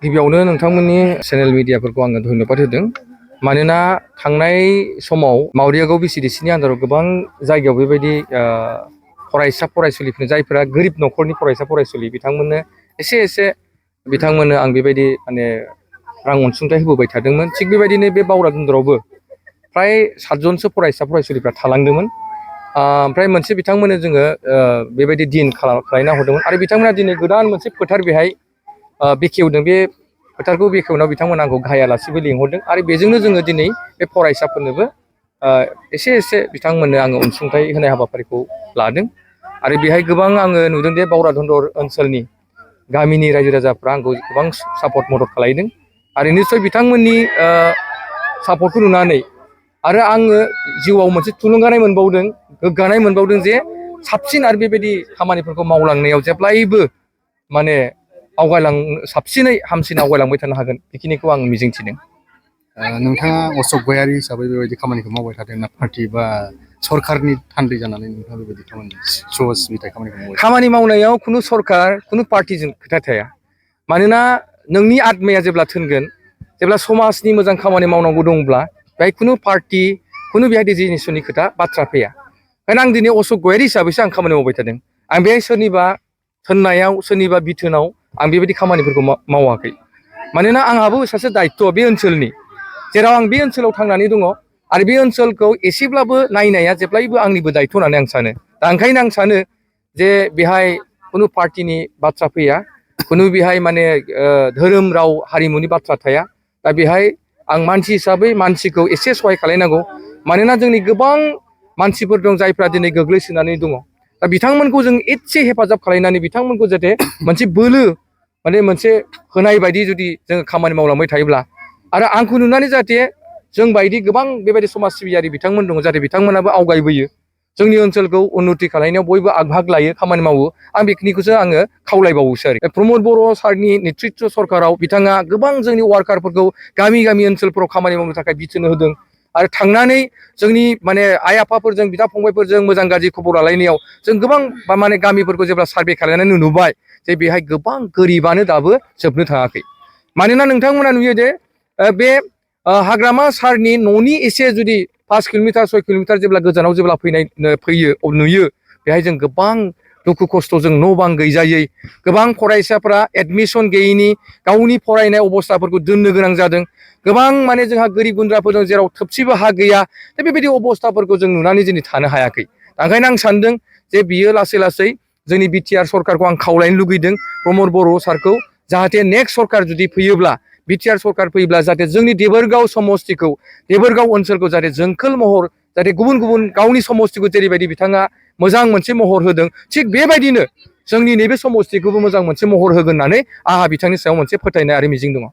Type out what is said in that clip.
गिबियावनो नोंथांमोननि चेनेल मिडियाफोरखौ आङो धन्यबाद होदों। मानोना थांनाय समाव मावरियागाव बिसिडिसिनि आन्दाराव गोबां जायगायाव बेबायदि फरायसा फरायसुलिफोर जायफोरा गोरिब न'खरनि फरायसा फरायसुलि बिथांमोननो एसे बिथांमोननो आं बेबायदि माने रां अनसुंथाइ होबोबाय थादोंमोन। थिग बेबायदिनो बे बावरादुन्द्रावबो फ्राय 7 जनसो फरायसा फरायसुलिफ्रा थालांदोंमोन। ओमफ्राय मोनसे बिथांमोननो जोङो बेबायदि दिन खालामना हरदोंमोन आरो बिथांमोना दिनै गोदान मोनसे फोथार बेहाय बेखेवदों। बे फोथारखौ बेखेवनायाव बिथांमोना आंखौ गाहाय आलासिबो लिंहरदों आरो बेजोंनो जोङो दिनै बे फरायसाफोरनोबो एसे बिथांमोननो आङो अनसुंथाइ होनाय हाबाफारिखौ लादों। आरो बेहाय गोबां आङो नुदों दे बावरादुन्द्र ओनसोलनि गामिनि रायजो राजाफ्रा आंखौ गोबां सापर्ट मदद खालामदों आरो निस्सय बिथांमोननि सापर्टखौ नुनानै आरो आङो जिउआव मोनसे थुलुंगानाय मोनबावदों, गोग्गानाय मोनबावदों जे साबसिन आरो बेबायदि खामानिफोरखौ मावलांनायाव जेब्लायबो माने साबसिनै हामसिन आवगायलांबाय थानो हागोन बेखिनिखौ आं मिजिंथिदों। नोंथाङा अशक गयारि हिसाबै बेबायदि खामानिखौ मावबाय थादों ना पार्टि बा सरकारनि थान्दै जानानै नोंथाङा बेबायदि खामानि मावनायाव खुनु सरकार खुनु पार्टिजों खोथा थाया। मानोना नोंनि आत्माया जेब्ला थोनगोन, जेब्ला समाजनि मोजां खामानि मावनांगौ दंब्ला बेहाय खुनु पार्टि खुनु बेहाय डेजिगनेसननि खोथा बाथ्रा फैया। ओंखायनो आं दिनै अशक गयारि हिसाबैसो आं खामानि मावबाय थादों। आं बेहाय सोरनिबा थोननायाव सोरनिबा बिथोनाव आं बेबायदि खामानिफोरखौ मावाखै। मानोना आंहाबो सासे दायित्व बे ओनसोलनि, जेराव आं बे ओनसोलाव थांनानै दङ आरो बे ओनसोलखौ एसेब्लाबो नायनाया जेब्लायबो आंनिबो दायित्व होननानै आं सानो। दा ओंखायनो आं सानो जे बेहाय खुनु पार्टिनि बाथ्रा फैया, खुनु बेहाय माने धोरोम राव हारिमुनि बाथ्रा थाया। दा बेहाय आं मानसि हिसाबै मानसिखौ एसे सहाय खालामनांगौ। मानोना जोंनि गोबां मानसिफोर दं जायफ्रा दिनै गोग्लैसोनानै दङ। दा बिथांमोनखौ जों एसे हेफाजाब खालामनानै बिथांमोनखौ जाहाथे मोनसे बोलो माने मोनसे होनाय बायदि जुदि जोङो खामानि मावलांबाय थायोब्ला आरो आंखौ नुनानै जाहाथे जों बायदि गोबां बेबायदि समाज सिबियारि बिथांमोन दङ जाहाथे बिथांमोनाबो आवगायबोयो, जोंनि ओनसोलखौ उन्नति खालामनायाव बयबो आग लायो, खामानि मावो। आं बेखिनिखौसो आङो खावलायबावोसो आरो। प्रमद बर' सारनि नेतृत्व सरकाराव बिथाङा गोबां जोंनि वार्कारफोरखौ गामि ओनसोलफोराव खामानि मावनो थाखाय बिथोन होदों आरो थांनानै जोंनि माने आइ आफाफोरजों बिदा फंबायफोरजों मोजां गाज्रि खबर लालायनायाव जों गोबां माने गामिफोरखौ जेब्ला सार्भे खालामनानै नुबाय जे बेहाय गोबां गोरिबानो दाबो जोबनो थाङाखै। मानोना नोंथांमोना नुयो जे बे हाग्रामा सारनि न'नि एसे जुदि 5 किल'मिटार 6 किल'मिटार जेब्ला गोजानाव जेब्ला फैयो नुयो बेहाय जों गोबां दुखु खस्थ'जों न' बां गैजायै गोबां फरायसाफ्रा एडमिसन गैयैनि गावनि फरायनाय अबस्थाफोरखौ दोननो गोनां जादों। गोबां माने जोंहा गोरिब गुन्द्राफोरजों जेराव थोबसेबो हा गैया, दा बेबायदि अबस्थाफोरखौ जों नुनानै दिनै थानो हायाखै। ओंखायनो आं सानदों जे बियो लासै जोंनि बिटिआर सरकारखौ आं खावलायनो लुगैदों प्रमद बर' सारखौ, जाहाथे नेक्स्ट सरकार जुदि फैयोब्ला बिटिआर सरकार फैयोब्ला जाहाथे जोंनि देबोरगाव समस्तिखौ, देबोरगाव ओनसोलखौ जाहाथे जोंखोल महर, जाहाथे गुबुन जेरैबायदि समस्तिखौ जेरैबायदि बिथाङा मोजां मोनसे महर होदों, थिग बेबायदिनो जोंनि नैबे समस्तिखौबो मोजां मोनसे महर होगोन होननानै आंहा बिथांनि सायाव मोनसे फोथायनाय आरो मिजिं दङ।